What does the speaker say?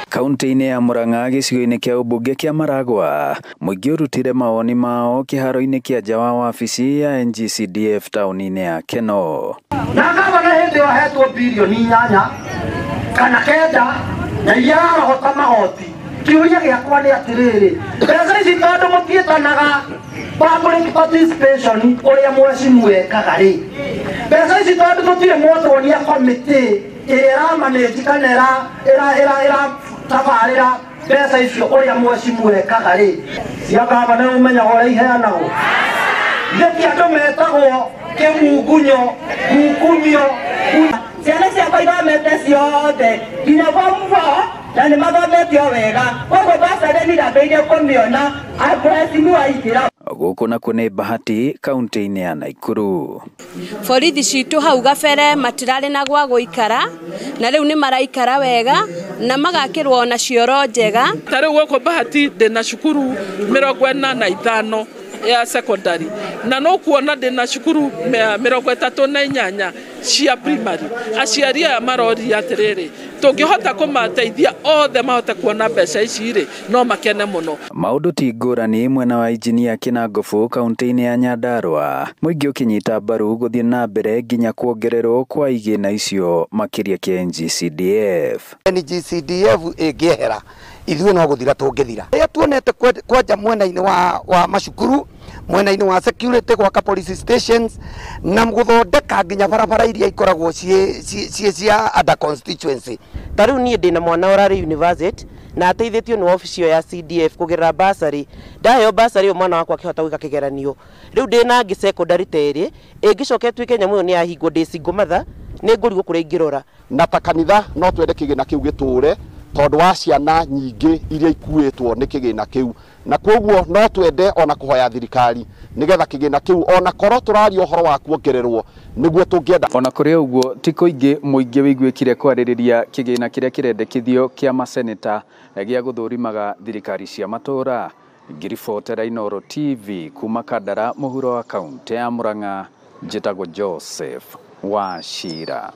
Kaunti-inĩ ya Murang'a gĩcigo-inĩ kĩa ũmbunge kĩa Maragua, mũingĩ ũrutire mawoni mao kĩharo-inĩ kĩa nja wa wabici ya NGCDF taũni-inĩ ya Kenol. Na gavana hĩndĩ ĩyo ahetwo bilioni 8 kana 9 na iria ararogota magoti. Kĩũria gĩakwa nĩ atĩrĩrĩ, mbeca ici tondũ mũtiĩtanaga public participation ũrĩa mheshimiwa ekaga rĩ, mbeca ici tondũ tũtirĩ mwatuonia committee ĩrĩa ĩramanage kana ĩratabarĩra mbeca icio ũrĩa mheshimiwa ekaga rĩ, cia gavana ũmenyaga ũrĩa iheanagwo. Nĩkĩ andũ metagwo kĩmungunyo, ngukumio? Ciana ciakwa ithomete ciothe nginya form 4 na nĩ mathomete o wega, koguo bursary nĩ ndambĩrĩirie kũmĩona mheshimiwa aingĩra. Gũkũ nakuo nĩ Bahati kaunti-inĩ ya Nakuru. Borithi citũ hau gabere matirarĩ na gwa gũikara, na rĩu nĩ maraikara wega na magakĩrwo na cioro njega. Ta rĩu gũkũ Bahati ndĩna cukuru 45 ya secondary, na no kuona ndĩna cukuru 38 cia primary. Aciari aya maroria atĩrĩrĩ, tũngĩhota kũmateithia othe mahote kuona mbeca ici rĩ, no makene mũno. Maũndũ ti ngũrani mwena wa injinia Kĩnangobu kaunti-inĩ ya Nyandarua, mũingĩ ũkĩnyita mbaru gũthiĩ na mbere nginya kuongererwo kwa igĩna icio makĩria kĩa NGCDF. NGCDF ĩngĩehera ithuĩ no gũthira tũngĩthira. Rĩrĩa tuonete kwanja mwena-inĩ wa macukuru, mwena-inĩ wa security, gwaka police stations na gũthondeka nginya barabara iria ikoragwo ciĩ cia under constituency. Ta rĩu niĩ ndĩna mwana ũrarĩ university na ateithĩtio nĩ wabici ĩyo ya CDF kũgerera bursary. Ndaheo bursary ĩyo mwana wakwa akĩhota gwĩka kĩgeranio. Rĩu ndĩna angĩ secondary ta ĩrĩ, ĩngĩcoka ĩtuĩke nyamũ ĩyo nĩ yahingwo ndĩ single mother, nĩ ngũrigwo kũrĩa ingĩrora. Na ta kanitha no twende kĩgĩna kĩu gĩtũre tondũ wa ciana nyingĩ iria ikuĩtwo nĩ kĩgĩna kĩu, na koguo no twende ona kũhoya thirikari nĩgetha kĩgĩna kĩu ona korwo tũraria ũhoro wa kuongererwo nĩguo tũngĩenda. Ona kũrĩ ũguo ti kũingĩ mũingĩ wĩiguĩkire kwarĩrĩria kĩgĩna kĩrĩa kĩrendekithio kĩa maseneta gĩa gũthũrimaga thirikari cia matũũra. Ngiribotera Inooro TV kuma Kandara mũhuro wa kaunti ya Murang'a, njĩtagwo Joseph Wachira.